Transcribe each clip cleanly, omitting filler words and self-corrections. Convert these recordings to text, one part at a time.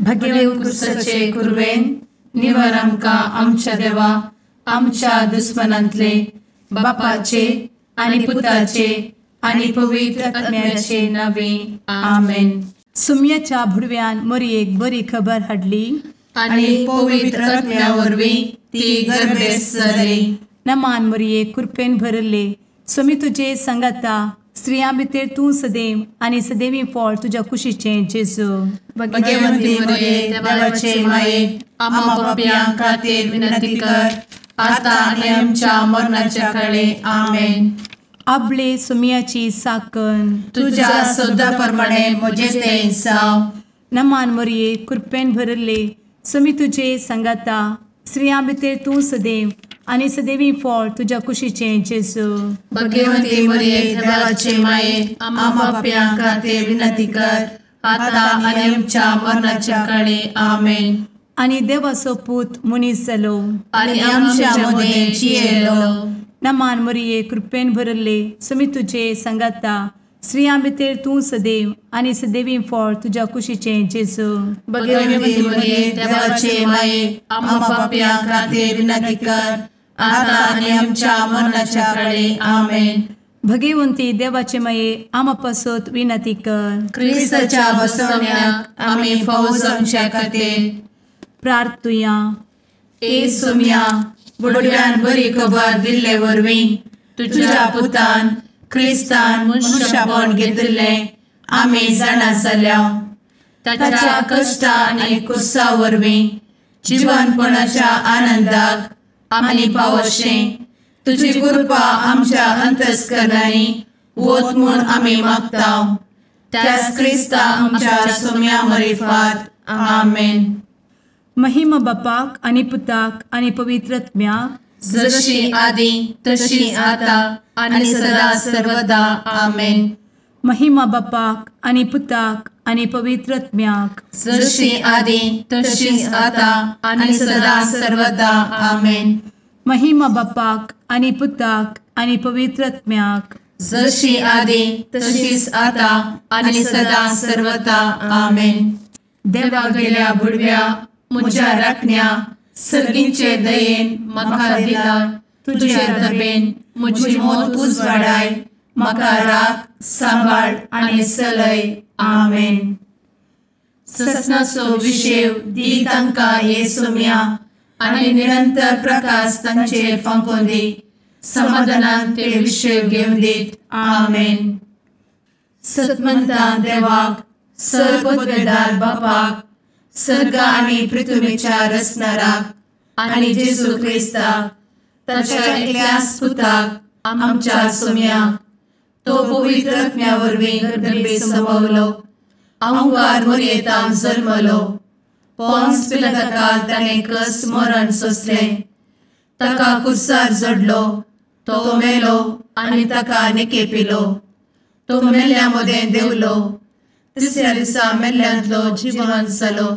भगेव कुरवेन निवर आमकां आमच्या देवा आमच्या दुस्मनांतले बापाचे आनी पुताचे आनी पवित्र आत्म्याचे नावे आमेन. सुम्याच्या भुडव्यान मोरयेक बरी खबर हाडली आनी पवित्र आत्म्या वरवीं ती गर्भेस्त जाली. नमान मोरये, कृपेन भरले, स्वामी तुजे संगाता, स्त्रियां भितर तूं सदैव आनी सदैवी फळ तुज्या कुशीचें जेजू. भगवंती मोरये, देवाचे माये, आम्हा पापयां खातीर विनंती कर आता आनी आमच्या मरणाच्या काळे. आमेन. आपले सुम्याची साकन तुज्या सदा प्रमाणे म्हजें तें जावं. नमान मोरये, कृपेन भरले, स्वामी तुजे संगाता, स्त्रियां भितर तूं सदैव आनी सदैवी फळ तुज्या कुशीचें जेजू. भगवंती मोरये, देवाचे माये, आम्हा पापयां खातीर विनंती कर आता आनी आमच्या मरणाच्या काळे. आमेन. आनी देवाचो पूत मनीस जालो आनी आमच्या मदें जियेलो. नमान मोरये, कृपेन भरले, स्वामी तुजे संगाता, स्त्रियां भितर तूं सदैव आनी सदैवी फळ तुज्या कुशीचें जेजू. भगवंती मोरये, देवाचे माये, आम्हा पापयां खातीर विनंती कर आता आनी आमच्या मरणाच्या काळे. आमेन. भगवंती देवाचे माये, आम्हा पासत विनंती कर. क्रिस्ताच्या बसवण्याक आमी फावो जावच्या खातीर प्रार्थुया. ए सुम्या, बुडव्यान बरी खबर दिल्ले वरवीं तुज्या पुतान क्रिस्तान मनशापण घेतिल्लें आमी जाणा जाल्या. ताच्या कश्टा आनी कुसा वरवीं जिवनपणाच्या आनंदाक आमी पावशें तुजी कृपा आमच्या अंतस्करणांनी वत म्हूण आमी मागता. त्याच क्रिस्ता आमच्या सुम्या मरिफात. आमेन. महिमा बापाक आनी पुताक आनी पवित्र आत्म्याक, जशी आदी तशी आता आनी सदा सर्वदा. आमेन. महिमा बापाक आनी पुताक आनी पवित्र आत्म्याक, जशी आदी तशी आता आनी सदा सर्वदा. आमेन. महिमा बापाक आनी पुताक आनी पवित्र आत्म्याक, जशी आदी तशीच आता आनी सदा सर्वदा. आमेन. देवा गेल्या बुडव्या म्हज्या राखण्या सर्गींचे दयेन म्हाका दिला तुजे दबेन म्हजी मोत उजवाडाय, म्हाका राख सांबाळ आनी चलय. आमेन. ससनाचो विशेव दी तांकां हे सोम्या आनी निरंतर प्रकाश तांचेर फांकोवन दी, समाधानान ते विशेव घेवन दीत. आमेन. सतमंता देवाक, सर्वपदवेदार बापाक, सर्ग आनी पृथ्वीच्या रचणाराक आनी जेजू क्रिस्ताक ताच्या एकल्याच पुताक आमच्या सोम्याक, तो पवित्र आत्म्या वरवीं गर्भे संभवलो, अहंकार मोरयेतान जल्मलो, पोन्स पिलाताकाल ताणें कस मरण सोंसलें, ताका कुर्सार जडलो, तो मेलो आनी ताका निकेपिलो, तो मेल्ल्या मदें देंवलो, तिसऱ्या दिसा मेल्ल्यांतलो जिवन जालो,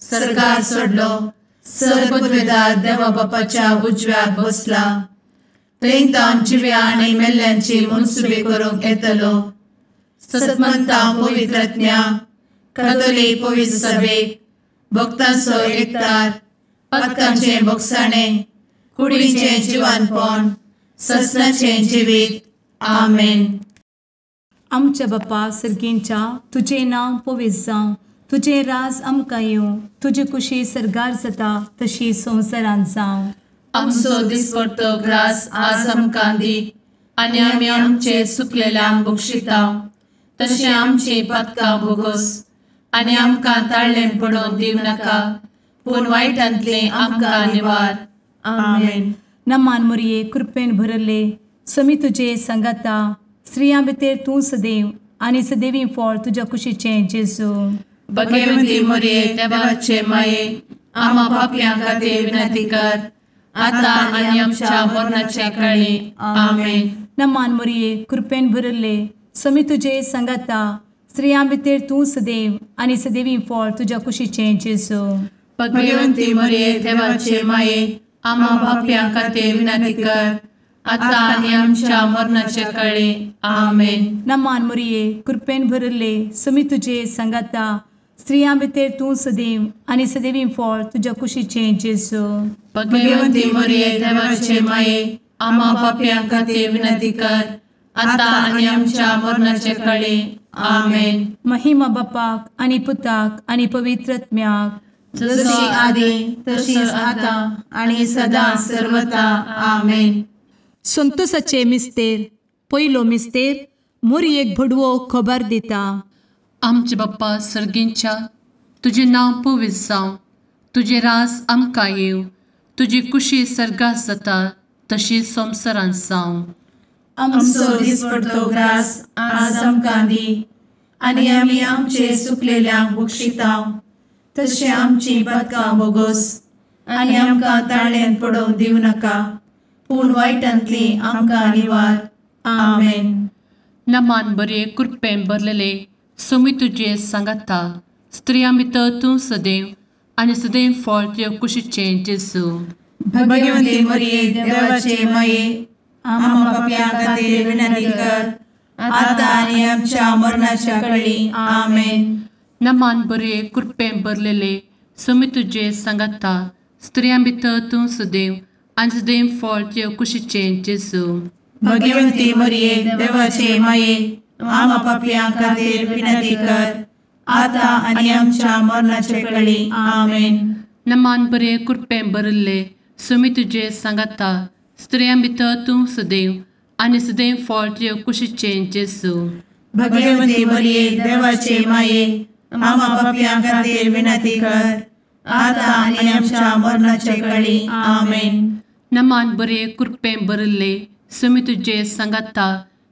सर्गार सोडलो, सर्वपदवेदार देवा बापाच्या उजव्याक बसला, थंय तावन जिव्या आनी मेल्ल्यांची मनसुबी करूंक येतलो. सतमंता पवित्र आत्म्या, कातोलीक पवित्र सभेक, भक्तांचो एकतार, पातकांचें भोगसाणें, कुडीचें जिवानपण, ससनाचें जिवीत. आमेन. आमच्या बापा सर्गींच्या, तुजें नांव पवित्र जावं, तुजें राज आमकां येवं, तुजी कुशी सर्गार जाता तशी संवसारांत जावं. आमचो दिसपडतो ग्रास आज आमकां दी आनी आमी आमचे सुकलेल्यांक बक्षिता तशें आमची पातकां भोगोस आनी आमकां ताळ्ळें पडोवन दिवं नाका, पूण वायटांतलें आमकां निवार. आमेन. नमान मोरये, कृपेन भरले, स्वामी तुजे संगाता, स्त्रियां भितर तूं सदैव आनी सदैवी फळ तुज्या कुशीचें जेजू. भगवंती मोरये, देवाचे माये, आम्हा पापयां खातीर विनंती कर आता आनी आमच्या मरणाच्या काळी. आमेन. नमान मोरये, कृपेन भरले, स्वामी तुजे संगाता, स्त्रियां भितर तूं सदैव आनी सदैवी फळ तुज्या कुशीचें जेजू. भगवंती मोरये, देवाचे माये, आम्हा पापयां खातीर विनंती कर आता आनी आमच्या मरणाच्या काळी. आमेन. नमान मोरये, कृपेन भरले, स्वामी तुजे संगाता, स्त्रियां भितर तूं सदैव आनी सदैवी फळ तुज्या कुशीचें जेजू। भगवंती मरिये देवाचे माये आम्हा पाप्यां खातीर विनंती कर आतां आनी आमच्या मरणाचे काळी। आमेन। महिमा बापाक आनी पुताक आनी पवित्र आत्म्याक, जशी आदी तशीच आतां आनी सदां सर्वता। आमेन। संतोषाचे मिस्तेर पयलो मिस्तेर मोरयेक भडवो खबर दिता। आमचे बाप्पा सर्गींच्या तुजें नांव पवित्र जावं, तुजें राज आमकां येवं, तुजी कुशी सर्गात जाता तशी संवसारांत जावं। आमचो दिसपडतो ग्रास आज आमकां दी आनी आमी आमचे सुकलेल्यांक बक्षिता तशें आमची पातकां बोगोस आनी आमकां ताळ्यांत पडोवंक दिवं नाका, पूण वायटांतली आमकां निवार। आमेन। नमान बरे कृपेन भरलेले सोमी तुजे सांगाता, स्त्रियां भितर तूं सदैव आनी सदैव फळ तुज्या कुशीचें जेजू। भगवंती मरिये देवाचे माये आम्हा पाप्यां खातीर विनंती कर आतां आनी आमच्या मरणाच्या काळी। आमेन। नमान बरे कृपेन भरलेले सोमी तुजे सांगाता, स्त्रियां भितर तूं सदैव आनी सदैव फळ तुज्या कुशीचें जेजू। भगवंती मरिये देवाचे माये आम्हा पाप्यां खातीर विनंती कर आतां आनी आमच्या मरणाच्या काळी। आमेन। नमान बरे कृपेन भरिल्ले सोमी तुजे सांगाता, स्त्रियां भितर तूं सदैव आनी सदैव फळ तुज्या कुशीचें जेजू। भगवंती मरिये देवाचे माये आम्हा पाप्यां खातीर विनंती कर आतां आनी आमच्या मरणाच्या काळी। आमेन। नमान बरे कृपेन भरिल्ले सोमी तुजे सांगाता,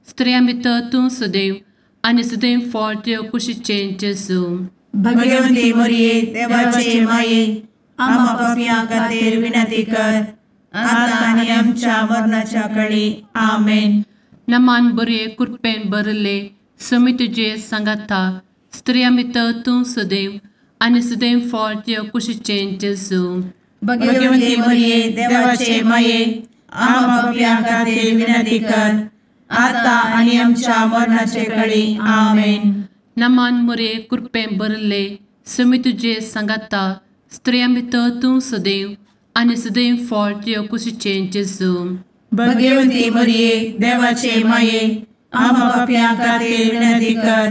स्त्रियां भितर तूं सदैव आनी सदैव फळ तुज्या कुशीचें जेजू। भगवंती मरिये देवाचे माये आम्हा पाप्यां खातीर विनंती कर आतां आनी आमच्या मरणाच्या काळी। आमेन। नमान बरे कृपेन भरिल्ले सोमी तुजे सांगाता, स्त्रियां भितर तूं सदैव आनी सदैव फळ तुज्या कुशीचें जेजू। भगवंती मरिये देवाचे माये आम्हा पाप्यां खातीर विनंती कर आतां आनी आमच्या मरणाचे काळी। आमेन। नमान मरिये कृपेन भरिल्ले सोमी तुजे सांगाता, स्त्रियां भितर तूं सदैव आनी सदैव फळ तुज्या कुशीचें जेजू। भगवंती मरिये देवाचे माये आम्हा पाप्यां खातीर विनंती कर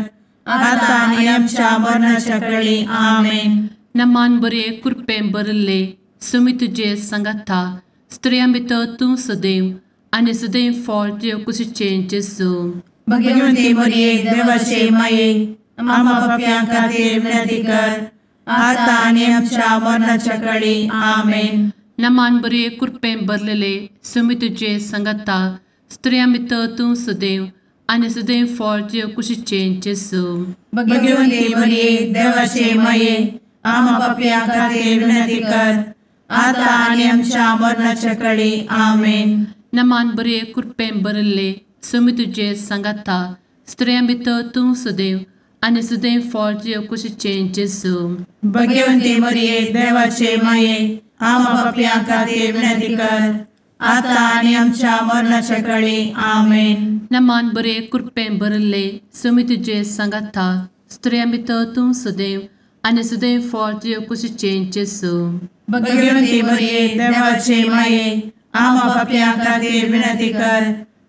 आतां आनी आमच्या मरणाच्या काळी। आमेन। नमान बरे कृपेन भरिल्ले सोमी तुजे सांगाता, स्त्रियां भितर तूं सदैव आनी सदैव फळ तुज्या कुशीचें जेजू। भगवंती मरिये देवाचे माये आम्हा पाप्यां खातीर विनंती कर आतां आनी आमच्या मरणाच्या काळी। आमेन। नमान बरे कृपेन भरलेले सोमी तुजे सांगाता, स्त्रियां भितर तूं सदैव आनी सदैव फळ तुज्या कुशीचें जेजू। भगवंती मरिये देवाचे माये आम्हा पाप्यां खातीर विनंती कर आतां आनी आमच्या मरणाच्या काळी। आमेन। नमान बरे कृपेन भरिल्ले सोमी तुजे सांगाता, स्त्रियां भितर तूं सदैव आनी सदैव फळ तुज्या कुशीचें जेजू। भगवंती मरिये देवाचे माये आम्हा पाप्यां खातीर विनंती कर आतां आनी आमच्या मरणाच्या काळी। आमेन। नमान बरे कृपेन भरिल्ले सोमी तुजे सांगाता, स्त्रियां भितर तूं सदैव आनी सदैव फळ तुज्या कुशीचें जेजू। भगवंती मरिये देवाचे माये आम्हा पाप्यां खातीर विनंती कर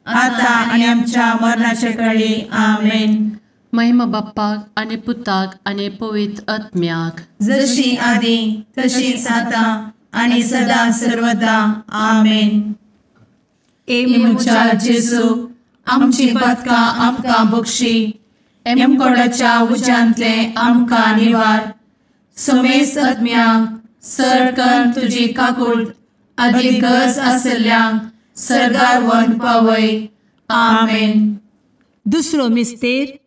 आतां आनी आमच्या मरणाच्या काळी। आमेन। महिमा बाप्पाक आनी पुताक आनी पवित्र आत्म्याक, जशी आदी तशीच आतां आनी सदां सर्वदा। आमेन। ए म्हज्या जेजू आमची पातकां आमकां बक्षी, एमकोडाच्या उज्यांतले आमकां निवार, समेस्त आत्म्यांक सर तुजी काकूट आदी गरज आशिल्ल्यांक सर्गार व्हरून पावय। आमेन। दुसरो मिस्तेर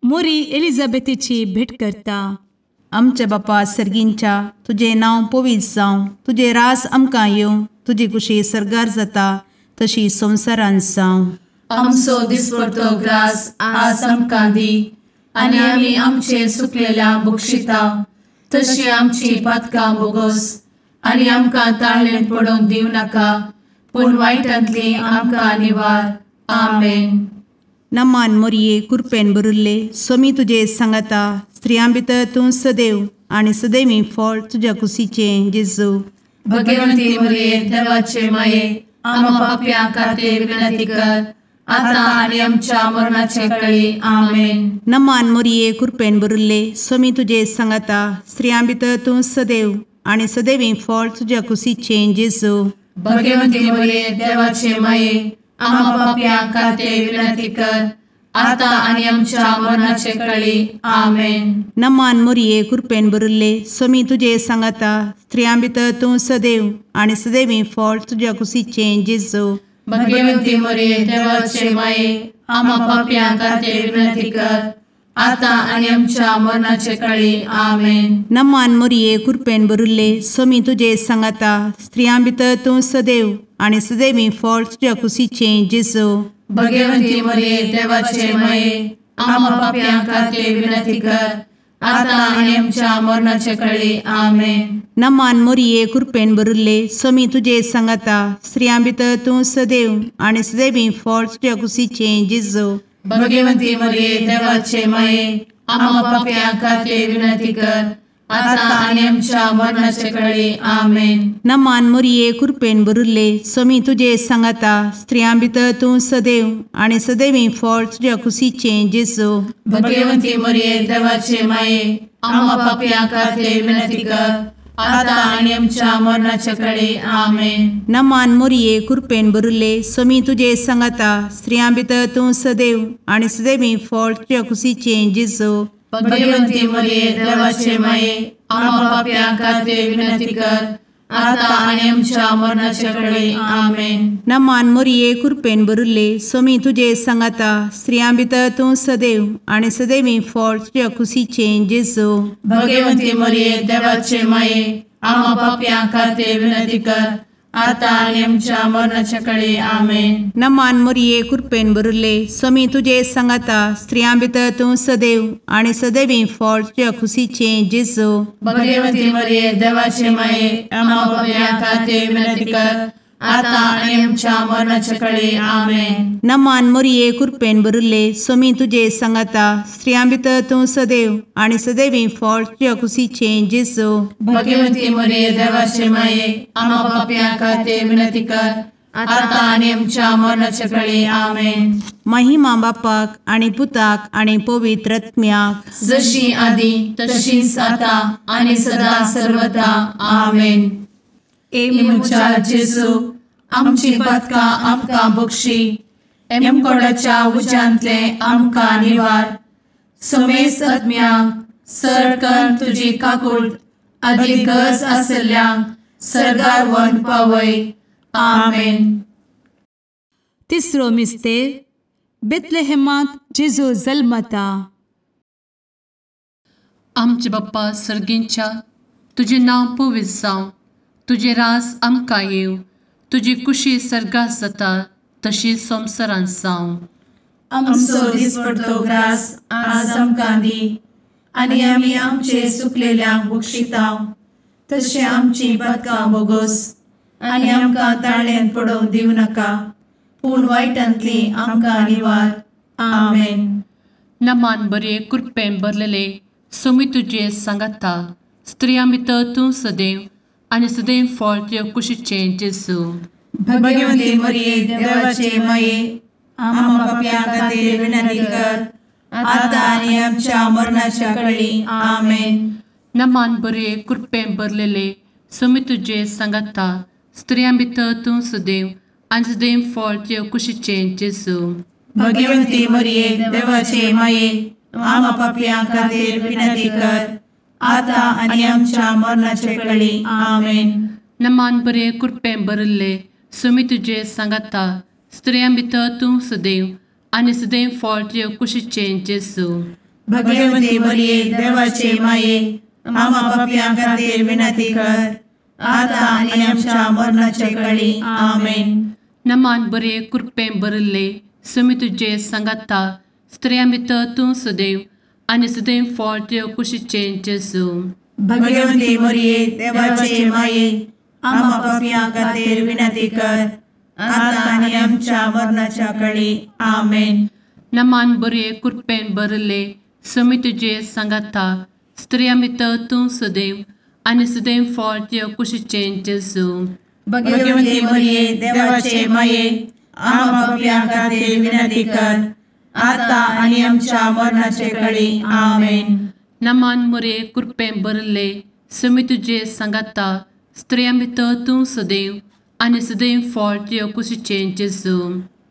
मोरी एलिझाबेथीची भेट करता। आमच्या बापा सर्गींच्या तुजें नांव पवित्र जावं, तुजें रास आमकां येवं, तुजी कुशी सर्गार जाता तशी संवसारांत जावं। आमचो दिसपडतो ग्रास आज आमकां दी आनी आमी आमचे सुकलेल्या बक्षिता तशी आमची पातकां बोगोस आनी आमकां ताळ्ळें पडोवंक दिवं नाका, पूण वायटांतली आमकां निवार। आमेन। नमान मोरये कुरपेन बरुल्ले स्वामी तुजे सांगाता, स्त्रियां भितर तूं सदैव आनी सदैवी फळ तुज्या कुशीचें जेजू। भगवंती मरिये देवाचे माये आम्हा पाप्यां खातीर विनंती कर आता आनी आमच्या मरणाचे वेळी। आमेन। नमान मरिये कृपेन भरिल्ले स्वामी तुजे सांगाता स्त्रियां भितर तूं सदैव आनी सदैवी फळ तुज्या कुशीचें जेजू। भगवंती मरिये देवाचे माये आम्हा पाप्यां खातीर विनंती कर आता आनी आमच्या मरणाचे वेळी। आमेन। नमान मरिये कृपेन भरिल्ले स्वामी तुजे सांगाता स्त्रियां भितर तूं सदैव आनी सदैवी फळ तुज्या कुशीचें जेजू। भगवंती मरिये देवाचे माये आम्हा पाप्यां खातीर विनंती कर आता आनी आमच्या मरणाचे वेळी। आमेन। नमान मरिये कृपेन भरिल्ले स्वामी तुजे सांगाता स्त्रियां भितर तूं सदैव आनी सदैवी फळ तुज्या कुशीचें जेजू। भगवंती मरिये देवाचे माये आम्हा पाप्यां खातीर विनंती कर आता आनी आमच्या मरणाचे वेळी। आमेन। नमान मरिये कृपेन भरिल्ले स्वामी तुजे सांगाता स्त्रियां भितर तूं सदैव आनी सदैवी फळ तुज्या कुशीचें जेजू। भगवंती मरिये देवाचे माये आम्हा पाप्यां खातीर विनंती कर आता आनी आमच्या मरणाचे वेळी। आमेन। नमान मरिये कृपेन भरिल्ले स्वामी तुजे सांगाता स्त्रियां भितर तूं सदैव आनी सदैवी फळ तुज्या कुशीचें जेजू। भगवंती मरिये देवाचे माये आम्हा पाप्यां खातीर विनंती कर आता आनी आमच्या मरणाचे वेळी। आमेन। नमान मरिये कृपेन भरिल्ले स्वामी तुजे सांगाता स्त्रियां भितर तूं सदैव आनी सदैवी फळ तुज्या कुशीचें जेजू। भगवंती मरिये देवाचे माये आम्हा पाप्यां खातीर विनंती कर आता आनी आमच्या मरणाचे वेळी। आमेन। नमान मरिये कृपेन भरिल्ले स्वामी तुजे सांगाता स्त्रियां भितर तूं सदैव आनी सदैवी फळ तुज्या कुशीचें जेजू। भगवंती मरिये देवाचे माये आम्हा पाप्यां खातीर विनंती कर आता आनी आमच्या मरणाचे वेळी। आमेन। नमान मरिये कृपेन भरिल्ले स्वामी तुजे सांगाता स्त्रियां भितर तूं सदैव आनी सदैवी फळ तुज्या कुशीचें जेजू। भगवंती मरिये देवाचे माये आम्हा पाप्यां खातीर विनंती कर आता आनी आमच्या मरणाचे वेळी। आमेन। नमान मरिये कृपेन भरिल्ले स्वामी तुजे सांगाता स्त्रियां भितर तूं सदैव आनी सदैवी फळ तुज्या कुशीचें जेजू। भगवंती मरिये देवाचे माये आम्हा पाप्यां खातीर विनंती कर आता आनी आमच्या मरणाचे वेळी। आमेन। महिमा बापाक आनी पुताक आनी पवित्र आत्म्याक जशी आदी तशीच आता आनी सदा सर्वदा। आमेन। ए म्हज्या जेजू आमची पातकां आमकां बक्षी एमकोडाच्या उज्यांतले आमकां निवार समेस्त आत्म्यांक सरकन तुजी काकूट आदी गरज आशिल्ल्यांक सर्गार व्हरून पावय। आमेन। तिसरो मिस्तेर बेथलेहेमांत जेजू जल्मता। आमचे बाप्पा सर्गींच्या तुजें नांव पवित्र जावं, तुजें राज आमकां येवं, तुजी कुशी सर्गात जाता तशी संवसारांत जावं। आमचो दिसपडतो ग्रास आज आमकां दी आनी आमी आमचे सुकलेल्यांक बक्षिता तशें आमची पातकां बोगोस आनी आमकां ताळ्यान पडोवंक दिवं नाका पूण वायटांतली आमकां निवार। आमेन। नमान बरे कृपेन भरलेले स्वामी तुजे सांगाता स्त्रियां भितर तूं सदैव आनी सदैव फळ तुज्या कुशीचें जेजू। भगवंती मरिये देवाचे माये आम्हा पाप्यां खातीर विनंती कर आता आनी आमच्या मरणाच्या वेळी। आमेन। नमान बरे कृपेन भरलेले स्वामी तुजे सांगाता स्त्रियां भितर तूं सदैव आनी सदैव फळ तुज्या कुशीचें जेजू। भगवंती मरिये देवाचे माये आम्हा पाप्यां खातीर विनंती कर आता आनी आमच्या मरणाचे वेळी। आमेन। नमान बरे कृपेन भरिल्ले स्वामी तुजे सांगाता स्त्रियां भितर तूं सदैव आनी सदैव फळ तुज्या कुशीचें जेजू। भगवंती मरिये देवाचे माये आम्हा पाप्यां खातीर विनंती कर आता आनी आमच्या मरणाचे वेळी। आमेन। नमान बरे कृपेन भरिल्ले स्वामी तुजे सांगाता स्त्रियां भितर तूं सदैव आनी सदैव फळ तुज्या कुशीचें जेजू। भगवंती मरिये देवाचे माये आम्हा पाप्यां खातीर विनंती कर आता आनी आमच्या मरणाच्या वेळी। आमेन। नमान बरे कृपेन भरिल्ले समी तुजे सांगाता, स्त्रियां भितर तूं सदैव आनी सदैव फळ तुज्या कुशीचें जेजू। भगवती मरिये देवाचे माये, आम्हा पाप्यां खातीर विनंती कर, आता आनी आमच्या मरणाचे कळी। आमेन। नमान मोरये, कृपेन भरिल्ले, समी तुजे सांगाता, स्त्रियां भितर तूं सदैव आनी सदैव फळ तुज्या कुशीचें जेजू।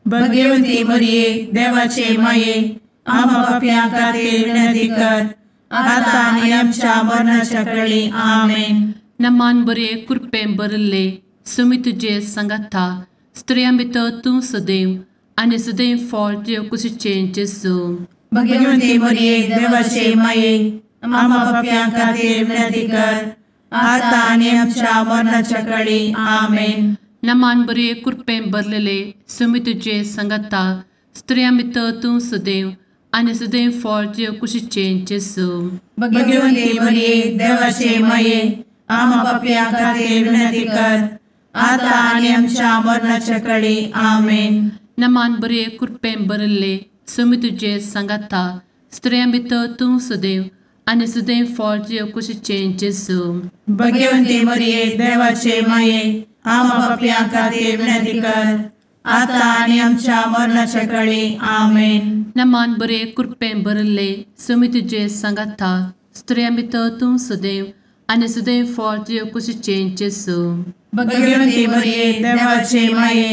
भगवती मरिये देवाचे माये, आम्हा पाप्यां खातीर विनंती कर, आता आनी आमच्या मरणाच्या कळी। आमेन। नमान बरे, कृपेन भरिल्ले, समी तुजे सांगाता, स्त्रियां भितर तूं सदैव आनी सदैव फळ तुज्या कुशीचें जेजू। भगवती मरिये देवाचे माये, आम्हा पाप्यां खातीर विनंती कर, आता आनी आमच्या मरणाच्या कळी। आमेन। नमान बरे, कृपेन भरलेले, समी तुजे सांगाता, स्त्रियां भितर तूं सदैव आनी सदैव फळ तुज्या कुशीचें जेजू। भगवती मरिये देवाचे माये, आम्हा पाप्यां खातीर विनंती कर, आता आनी आमच्या मरणाच्या कळी। आमेन। नमान बरे, कृपेन भरिल्ले, समी तुजे सांगाता, स्त्रियां भितर तूं सदैव आनी सदैव फळ तुज्या कुशीचें जेजू। भगवती मरिये देवाचे माये, आम्हा पाप्यां खातीर विनंती कर, आता आनी आमच्या मरणाच्या कळी। आमेन। नमान बरे, कृपेन भरिल्ले, समी तुजे सांगाता, स्त्रियां भितर तूं सदैव आनी सदैव फळ तुज्या कुशीचें जेजू। भगवती मरिये देवाचे माये,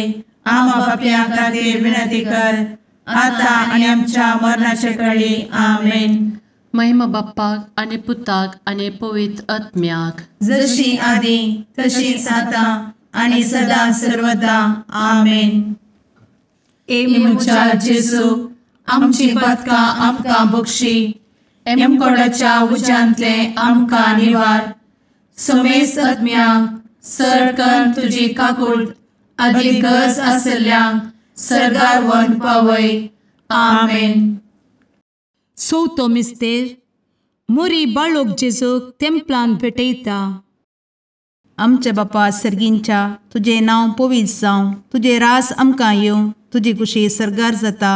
आम्हा पाप्यां खातीर विनंती कर, आता आनी आमच्या मरणाच्या कळी। आमेन। महिमा बाप्पाक आनी पुताक आनी पवित्र आत्म्याक, जशी आदी तशीच आता आनी सदा सर्वदा। आमेन। ए म्हज्या जेजू, आमची पातकां आमकां बक्षी, एमकोडाच्या उज्यांतले आमकां निवार, समेस्त आत्म्यांक सरकन तुजी काकूट आदी गरज आसल्ल्यांक सर्गार व्हरून पावय। आमेन। चवथो मिस्तेर, मोरी बाळोक जेजूक तेंपलान भेटयता। आमच्या बापा सर्गींच्या, तुजें नांव पवित्र जावं, तुजें राज आमकां येवं, तुजी कुशी सर्गार जाता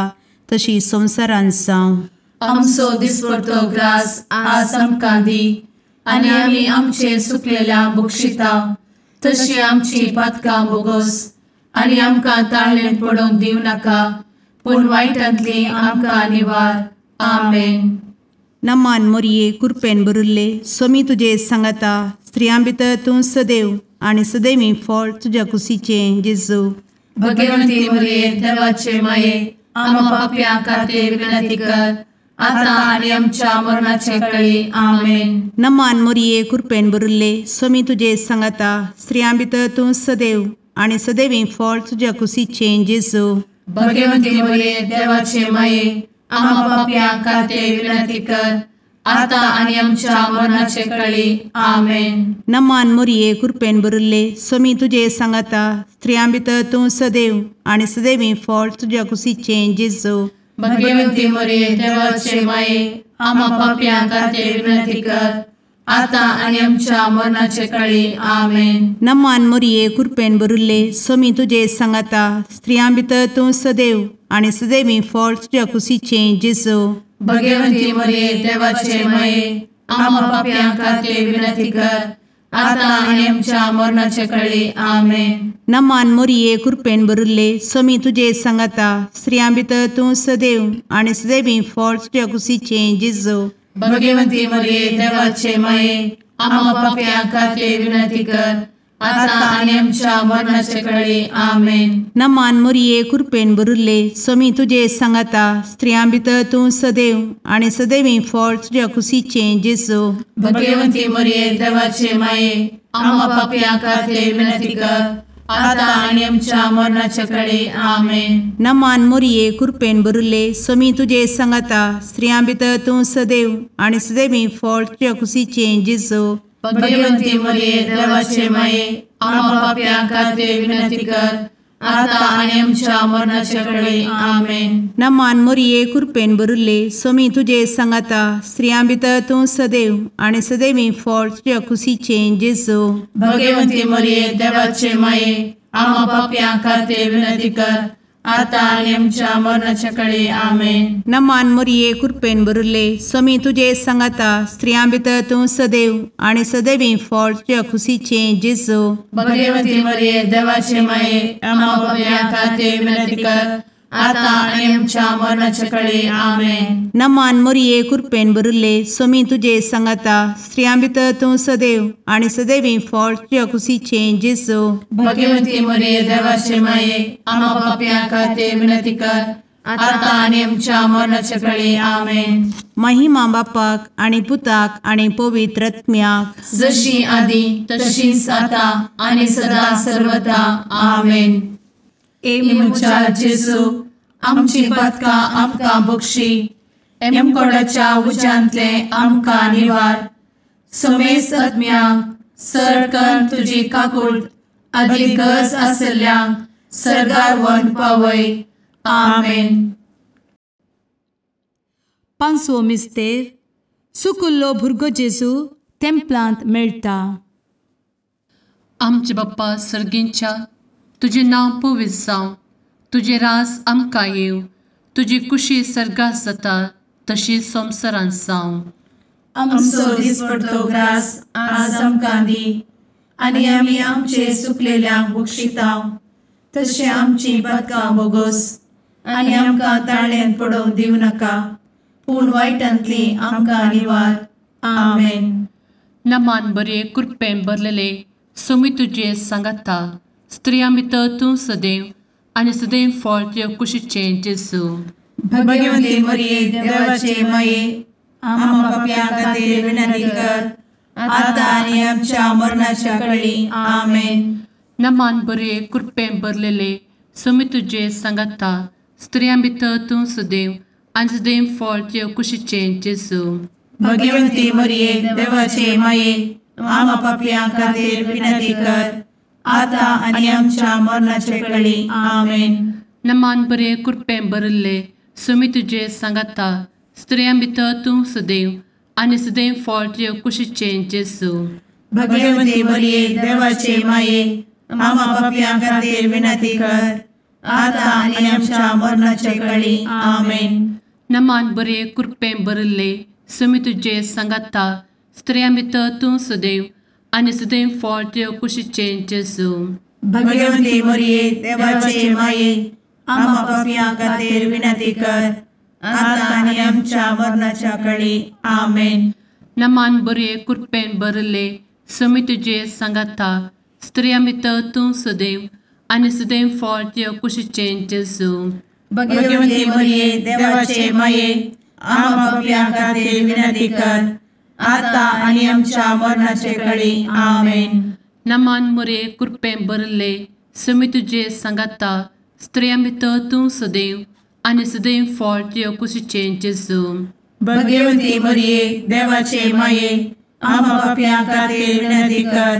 तशी संवसारांत जावं। आमचो दिसपडतो ग्रास आज आमकां दी, आनी आमी आमचे सुकलेल्या बक्षिता, तशी आमची पातकां बोगोस, आनी आमकां ताळेन पडोवंक दिवं नाका, पूण वायटांतली आमकां निवार। आमेन। नमान मोरये, कृपेन भरिल्ले, स्वामी तुजे सांगाता, स्त्रियां भितर तूं सदैव आनी सदैवी फळ तुज्या कुशीचें जेजू। भगवती मरिये देवाचे माये, आम्हा पाप्यां खातीर विनंती कर, आता आनी आमच्या मरणाचे कळी। आमेन। नमान मोरये, कृपेन भरिल्ले, स्वामी तुजे सांगाता, स्त्रियां भितर तूं सदैव आनी सदैवी फळ तुज्या कुशीचें जेजू। भगवती मरिये देवाचे माये, आम्हा पाप्यां खातीर विनंती कर, आता आनी आमच्या मरणाचे कळी। आमेन। नमान मोरये, कृपेन भरिल्ले, स्वामी तुजे सांगाता, स्त्रियां भितर तूं सदैव आनी सदैवी फळ तुज्या कुशीचें जेजू। भगवती मरिये देवाचे माये, आम्हा पाप्यां खातीर विनंती कर, आता आनी आमच्या मरणाचे कळी। आमेन। नमान मोरये, कृपेन भरिल्ले, स्वामी तुजे सांगाता, स्त्रियां भितर तूं सदैव आनी सदैवी फळ तुज्या कुशीचें जेजू। भगवती मरिये देवाचे माये, आम्हा पाप्यां खातीर विनंती कर, आता आनी आमच्या मरणाचे कळी। आमेन। नमान मोरये, कृपेन भरिल्ले, स्वामी तुजे सांगाता, स्त्रियां भितर तूं सदैव आनी सदैवी फळ तुज्या कुशीचें जेजू। भगवती मरिये देवाचे माये, आम्हा पाप्यां खातीर विनंती कर, आता आनी आमच्या मरणाचे कळी। आमेन। नमान मोरये, कृपेन भरिल्ले, स्वामी तुजे सांगाता, स्त्रियां भितर तूं सदैव आनी सदैवी फळ तुज्या कुशीचें जेजू। भगवती मरिये देवाचे माये, आम्हा पाप्यां खातीर विनंती कर, आता आनी आमच्या मरणाचे कळी। आमेन। नमान मोरये, कृपेन भरिल्ले, स्वामी तुजे सांगाता, स्त्रियां भितर तूं सदैव आनी सदैवी फळ तुज्या कुशीचें जेजू। भगवती मरिये देवाचे माये, आम्हा पाप्यां खातीर विनंती कर, आता आनी आमच्या मरणाचे कळी। आमेन। नमान मोरये, कृपेन भरिल्ले, स्वामी तुजे सांगाता, स्त्रियां भितर तूं सदैव आनी सदैवी फळ तुज्या कुशीचें जेजू। भगवती मरिये देवाचे माये, आम्हा पाप्यां खातीर विनंती कर, आतां आनी आमच्या मरणाच्या कळे. आमेन. नमान मोरये कृपेन भरिल्ले, स्वामी तुजे सांगाता, स्त्रियां भितर तूं सदैव आनी सदैवी फळ तुज्या खुशीचें जेजू. भगवती मरिये देवाचे माये, आम्हा पाप्यां खातीर विनंती कर, आतां आनी आमच्या मरणाच्या कळे. आमेन. नमान मोरये कृपेन भरिल्ले, स्वामी तुजे सांगाता, स्त्रियां भितर तूं सदैव आनी सदैवी फळ तुज्या खुशीचें जेजू. भगवती मरिये देवाचे माये, आम्हा पाप्यां खातीर विनंती कर, आतां आनी आमच्या मरणाच्या कळे. आमेन. महिमा बापाक आनी पुताक आनी पवित्र आत्म्याक, जशी आदी तशीच आतां आनी सदा सर्वदा. आमेन. ए म्हज्या जेजू, आमची पातकां आमकां बक्षी, एमकोडाच्या उज्यांतले आमकां निवार, समेस्त आत्म्यांक सरकन तुजी काकूट आदी गरज आशिल्ल्यांक सर्गार व्हरून पावय. आमेन. पांचवो मिस्तेर, सुकुल्लो भुरगो जेजू तेंपलांत मेळटा. आमचे बाप्पा सर्गींच्या, तुजें नांव पवित्र जावं, तुजें राज आमकां येवं, तुजी कुशी सर्गात जाता तशी संवसारांत जावं. आमचो दिसपडतो ग्रास आज आमकां दी, आनी आमी आमचे सुकलेल्यांक बक्षिता तशें आमची पातकां बोगोस, आनी आमकां ताळ्यांत पडोवंक दिवं नाका, पूण वायटांतली आमकां निवार. आमेन. नमान बरे कृपेन भरलेले, स्वामी तुजे सांगाता, स्त्रियां भितर तूं सदैव आनी सदैव फळ तुज्या कुशीचें जेजू. भगवती मरिये देवाचे माये, आम्हा पाप्यां खातीर विनंती कर, आतां आनी आमच्या मरणाच्या कळी. आमेन. नमान बरे कृपेन भरलेले, स्वामी तुजे सांगाता, स्त्रियां भितर तूं सदैव आनी सदैव फळ तुज्या कुशीचें जेजू. भगवती मरिये देवाचे माये, आम्हा पाप्यां खातीर विनंती कर, आतां आनी आमच्या मरणाचे कळी. आमेन. नमान बरे कृपेन भरिल्ले, स्वामी तुजे सांगाता, स्त्रियां भितर तूं सदैव आनी सदैव फळ तुज्या कुशीचें जेजू. भगवती मरिये देवाचे माये, आम्हा पाप्यां खातीर विनंती कर, आतां आनी आमच्या मरणाचे कळी. आमेन. नमान बरे कृपेन भरिल्ले, स्वामी तुजे सांगाता, स्त्रियां भितर तूं सदैव आनी सदैव फळ तुज्या कुशीचें जेजू. भगवती मरिये देवाचे माये, आम्हा पाप्यां खातीर विनंती कर, आतां आनी आमच्या मरणाच्या कळी. आमेन. नमान बरे कृपेन भरिल्ले, स्वामी तुजे सांगाता, स्त्रियां भितर तूं सदैव आनी सदैव फळ तुज्या कुशीचें जेजू. भगवती मरिये देवाचे माये, आम्हा पाप्यां खातीर विनंती कर, आतां आनी आमच्या मरणाचे कळी. आमेन. नमान मरिये कृपेन भरिल्ले, स्वामी तुजे सांगाता, स्त्रियां भितर तूं सदैव आनी सदैव फळ तुज्या कुशीचें जेजू. भगवती मरिये देवाचे माये, आम्हा पाप्यां खातीर विनंती कर,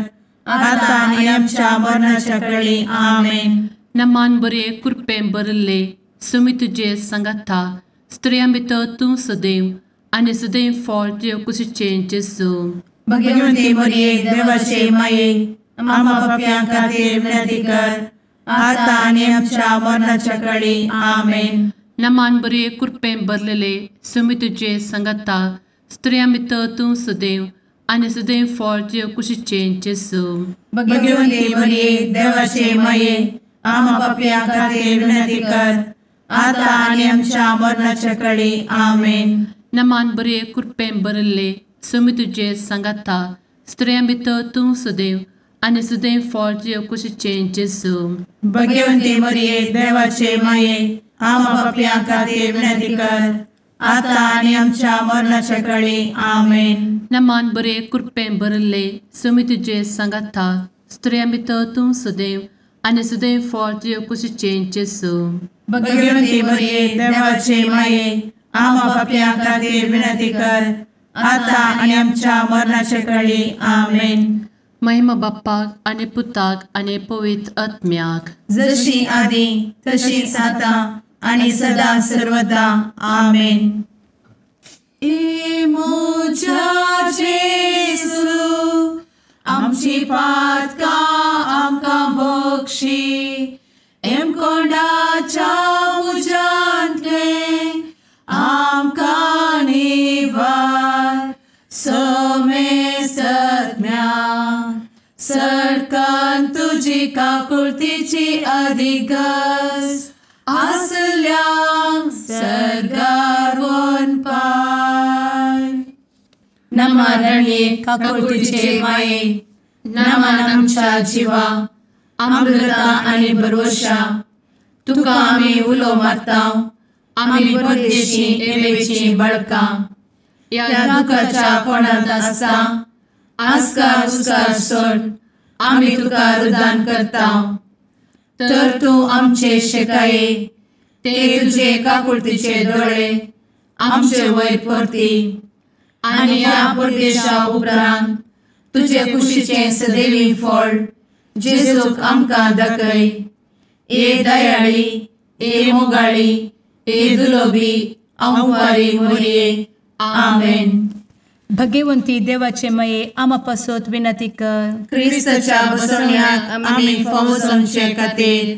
आतां आनी आमच्या मरणाच्या कळी. आमेन. नमान बरे कृपेन भरिल्ले, स्वामी तुजे सांगाता, स्त्रियां भितर तूं सदैव आनी सदैव फळ तुज्या कुशीचें जेजू. भगवती मरिये देवाचे माये, आम्हा पाप्यां खातीर विनंती कर, आतां आनी आमच्या मरणाच्या कळी. आमेन. नमान बरे कृपेन भरलेले, स्वामी तुजे सांगाता, स्त्रियां भितर तूं सदैव आनी सदैव फळ तुज्या कुशीचें जेजू. भगवती मरिये देवाचे माये, आम्हा पाप्यां खातीर विनंती कर, आतां आनी आमच्या मरणाच्या कळी. आमेन. नमान बरे कृपेन भरिल्ले, स्वामी तुजे सांगाता, स्त्रियां भितर तूं सदैव आनी सदैव फळ तुज्या कुशीचें जेजू. भगवती मरिये देवाचे माये, आम्हा पाप्यां खातीर विनंती कर, आतां आनी आमच्या मरणाच्या कळी. आमेन. नमान बरे कृपेन भरिल्ले, स्वामी तुजे सांगाता, स्त्रियां भितर तूं सदैव आनी सदैव फळ तुज्या कुशीचें जेजू. भगवती मरिये देवाचे माये, आम्हा पाप्यां खातीर विनंती कर, आतां आनी आमच्या मरणाच्या कळी. आमेन. महिमा बाप्पाक आनी पुताक आनी पवित्र आत्म्याक, जशी आदी तशीच आतां आनी सदा सर्वदा. आमेन. ए म्हज्या जेजू, आमची पातकां आमकां बक्षी, एमकोंडाच्या तुजी काकुळतीची अधिगस आसल्यांक सर्गार वनपाय. नमा रणये काकुळतीचे माये, नमन आमच्या जिवा, अमृता आनी भरवशा, तुका आमी उलो मारता, आमी परदेशी एवेची बळकां, ह्या दुखाच्या कोणांत आसता आस्कार उस्कार सोड आमी तुका रुदान करता. तर तूं आमचे शेकाये ते तुजे काकुळतीचे दोळे आमचे वयर परती आनी ह्या परदेशा उपरांत तुजे कुशीचें सदैवी फळ जेजूक आमकां दाखय. ए दयाळी, ए मोगाळी, ए दुलोबी अंवारी मोरये. आमेन. भगवंती देवाचे मये आमा पासत विनंती कर. क्रिस्ताच्या बसवण्याक आमी फावो जावचे खातीर.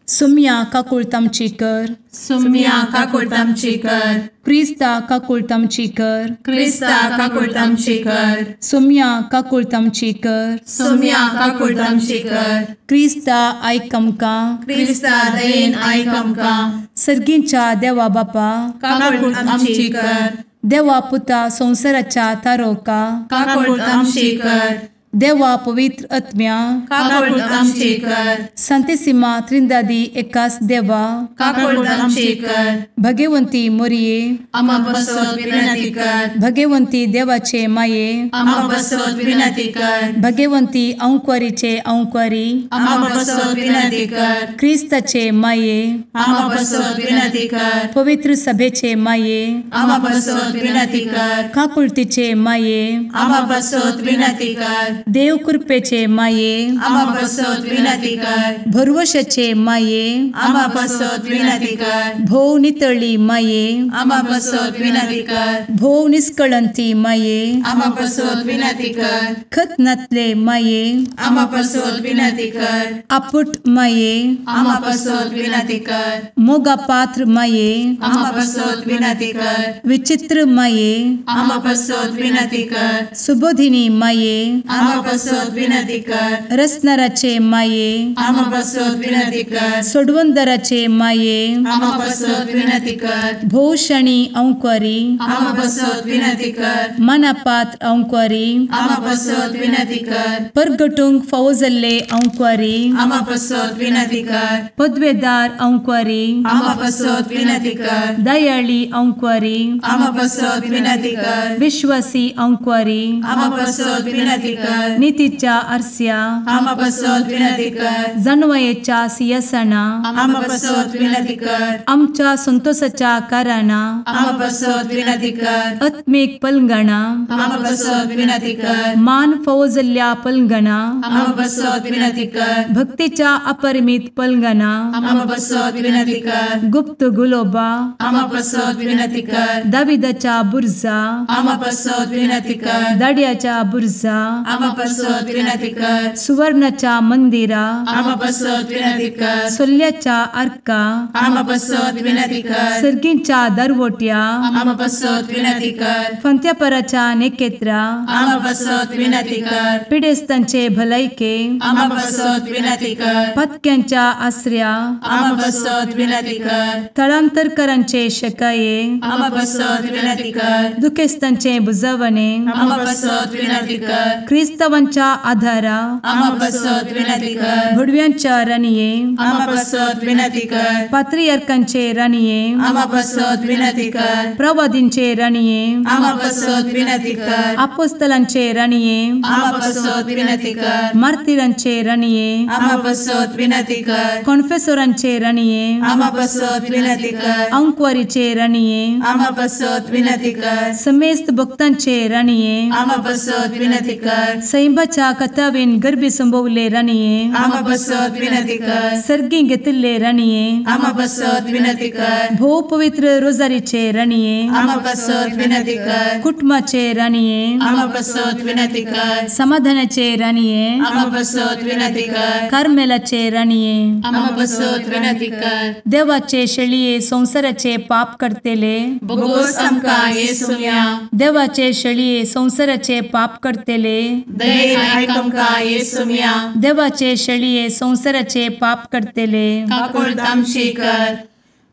सुम्या काकुळत आमची कर. सुम्या काकुळत आमची कर. क्रिस्ता काकुळत आमची कर. क्रिस्ता काकुळत आमची कर. सुम्या काकुळत आमची कर. सुम्या काकुळत आमची कर. क्रिस्ता आयक आमकां. क्रिस्ता दयेन आयक आमकां. सर्गींच्या देवा बापा काकुळत आमची कर. देवा पुता संवसाराच्या तारोका काकुळत आमची कर. देवा पवित्र आत्म्या काकुळत आमची कर. संतेसिमा त्रिंदादी एकास देवा काकुळत आमची कर. भगवंती मोरये आमा पासत विनंती कर. भगवंती देवाचे माये आमा पासत विनंती कर. भगवंती अंकुरीचे अंकुरी आमा पासत विनंती कर. क्रिस्ताचे माये आमा पासत विनंती कर. पवित्र सभेचे माये आमा पासत विनंती कर. काकुळतीचे माये आमा पासत विनंती कर. देव कृपेचे माये आमा पासत विनंती कर. भरवशाचे माये आमा पासत विनंती कर. भोव नितळी माये आमा पासत विनंती कर. भोव निष्कळंती माये आमा पासत विनंती कर. खत नातले माये आमा पासत विनंती कर. आपुट माये आमा पासत विनंती कर. मोगा पात्र माये आमा पासत विनंती कर. विचित्र माये आमा पासत विनंती कर. सुबोधिनी माये आमा पासत विनंती कर. रसनाराचे माये आमा पासत विनंती कर. सोडवंदराचे माये आमा पासत विनंती कर. भोवशणी अंकुरी आमा पासत विनंती कर. मनापात्र अंकुरी आमा पासत विनंती कर. परगटूंक फावो जाल्ले अंकुरी आमा पासत विनंती कर. पदवेदार अंकुरी आमा पासत विनंती कर. दयाळी अंकुरी आमा पासत विनंती कर. विश्वासी अंकुरी आमा पासत विनंती कर. नितीच्या आरस्या आमा पासत विनंती कर. जानवयेच्या सिंहासना आमा पासत विनंती कर. आमच्या संतोषाच्या कारणा आमा पासत विनंती कर. आत्मीक पलंगणा आमा पासत विनंती कर. मान फावो जाल्ल्या पलंगणा आमा पासत विनंती कर. भक्तीच्या अपरिमित पलंगणा आमा पासत विनंती कर. गुप्त गुलोबा आमा पासत विनंती कर. दाविदाच्या बुर्जा आमा पासत विनंती कर. दाड्याच्या बुर्जा आमा पासत विनंती कर. सुवर्णाच्या मंदिरा आमा पासत विनंती कर. सोल्ल्याच्या आर्का आमा पासत विनंती कर. सर्गींच्या दरवट्या आमा पासत विनंती कर. फंत्यापराच्या नेकेत्रा आमा पासत विनंती कर. पिडेस्तांचे भलायके आमा पासत विनंती कर. पत्क्यांच्या आसऱ्या आमा पासत विनंती कर. थळांतरकरांचे शकाये आमा पासत विनंती कर. दुखेस्तांचे बुजवणे आमा पासत विनंती कर. क्रिस्तावांच्या आधारा आमा पासत विनंती कर. भुडव्यांच्या राणये आमा पासत विनंती कर. पात्रियार्कांचे राणये आमा पासत विनंती कर. प्रवादींचे राणये आमा पासत विनंती कर. आपोस्तलांचे राणये आमा पासत विनंती कर. मार्तिरांचे राणये आमा पासत विनंती कर. कॉन्फेसोरांचे राणये आमा पासत विनंती कर. अंकुवारीचे राणये आमा पासत विनंती कर. समेस्त भक्तांचे राणये आमा पासत विनंती कर. सैंबाच्या कथावेन गर्भी संभवले राणये आमा पासत विनंती कर. सर्गी घेतिल्ले राणये आमा पासत विनंती कर. भोव पवित्र रोजारीचे राणये आमा पासत विनंती कर. कुटुंबाचे राणये आमा पासत विनंती कर. समाधानाचे राणये आमा पासत विनंती कर. कार्मेलाचे राणये आमा पासत विनंती कर. देवाचे शेळये संवसाराचे पाप करतेले बोगोस आमकां येसुया. देवाचे शेळये संवसाराचे पाप करतेले दयेन आयक आमकां येसुम्या। देवाचे शेळये संवसाराचे पाप करतले काकुळट आमची कर।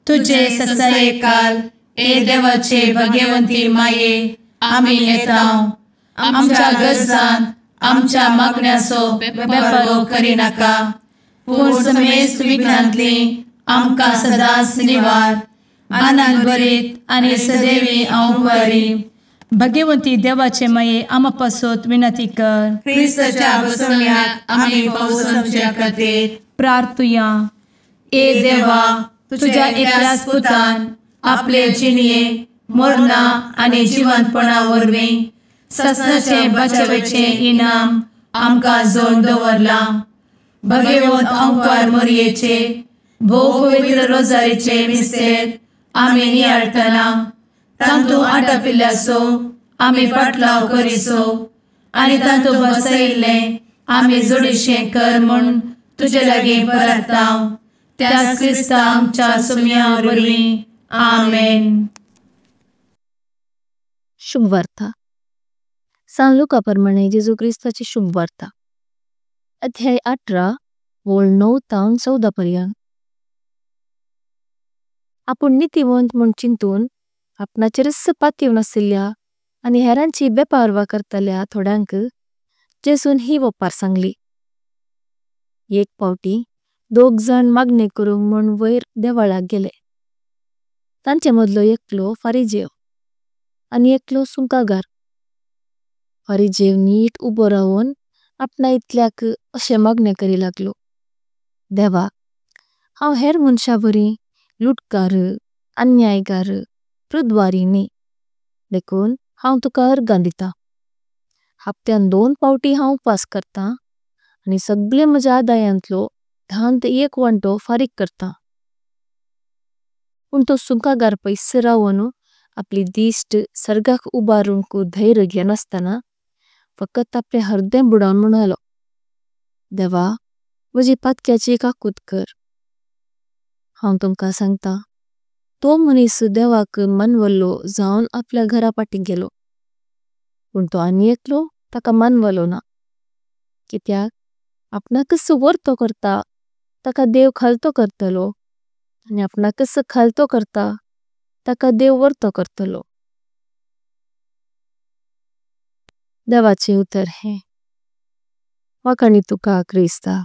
तुजे ससायेकाल ए देवाचे भगवंती माये आमी येता आमच्या गरजान आमच्या मागण्याचो बेपर्वो करिनाका पूण समेस्त विघ्नांतली आमकां सदांच निवार। आनंद भरीत आनी सदैवी अंवकारी भगवंती देवाचे माये आमा पासत विनंती कर। क्रिस्ताच्या बसवण्याक आमी पावसाच्या खातीर प्रार्थुया। ए देवा तुझ्या एकल्याच पुतान आपले जिणये मरणा आनी जिवंतपणा वरवीं ससनाचे बचावेचे इनाम आमकां जोडून दवरलां। भगवंत अंकार मोरयेचे भोव पवित्र रोजारीचे मिस्तेर आमी नियाळटना तांतू आटापिल्ल्याचो आमी पाटलाव करिसो आनी तांतू बसयिल्लें आमी जोडीशें कर म्हूण तुजे लागीं परता त्याच क्रिस्ता आमच्या सुम्या वरवीं। आमेन। शुभवार्ता। सान लुका प्रमाणे जेजू क्रिस्ताची शुभवार्ता। अध्याय 18 वोळ 9 तावन 14 पर्यंत। आपुण नीतिवंत म्होण चिंतून आपणाचेरच पात्येवन आसिल्या आनी हेरांची बेपारवा करतल्या थोड्यांक जेसून ही वपार सांगली। एक पावटी दोग जाण मागणे करूंक म्होण वयर देवळाक गेले। तांचे मदलो एकलो फारिजेव आनी एकलो सुंकागार। फारिजेव नीट उबो रावून आपणा इतल्याक अशे मागणे करी लागलो, देवा हांव हेर मनशा बरी लुटकार अन्यायकार पृद्वारी न्ही, देखून हांव तुका अर्गां दिता। हप्त्यान 2 पावटी हांव उपवास करता आनी सगळे म्हज्या आदायांतलो 10 एक वांटो फारिक करता। पण तो सुंकागार पैसे रावून आपली दिश्ट सर्गाक उबारूंक धैर्य घेनास्ताना फकत आपले हर्दें बुडावन म्हणालो, देवा म्हजी पातक्याची काकूत कर। हांव तुमकां सांगता तो मनीस देवाक मनवल्लो जावन आपल्या घरा पाटी गेलो, पण तो आनी एकलो ताका मनवलो ना। कित्याक आपणाकस वर्तो करता ताका देव खालतो करतलो आनी आपणाकस खालतो करता ताका देव वर्तो करतलो। देवाचे उतर हे वाखाणी तुका क्रिस्ता।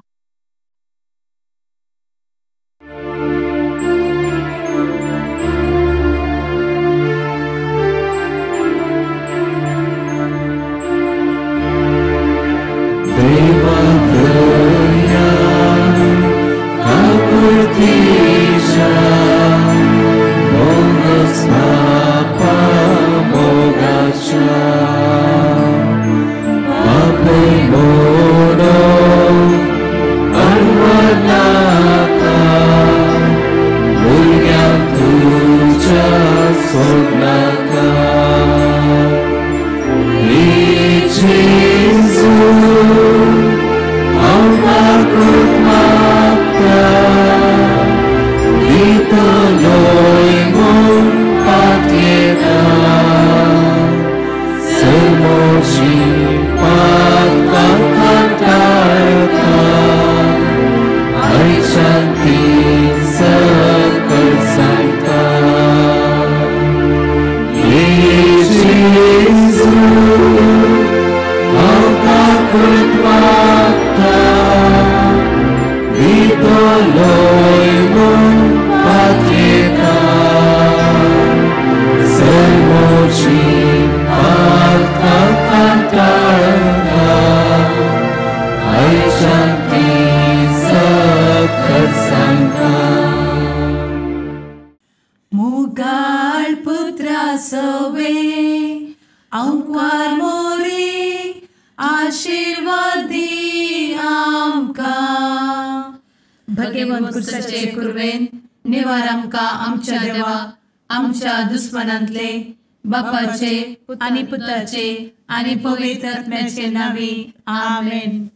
दुश्मनांतले बापाचे आनी पुताचे आनी पवित्र आत्म्याचे नांवी आमेन।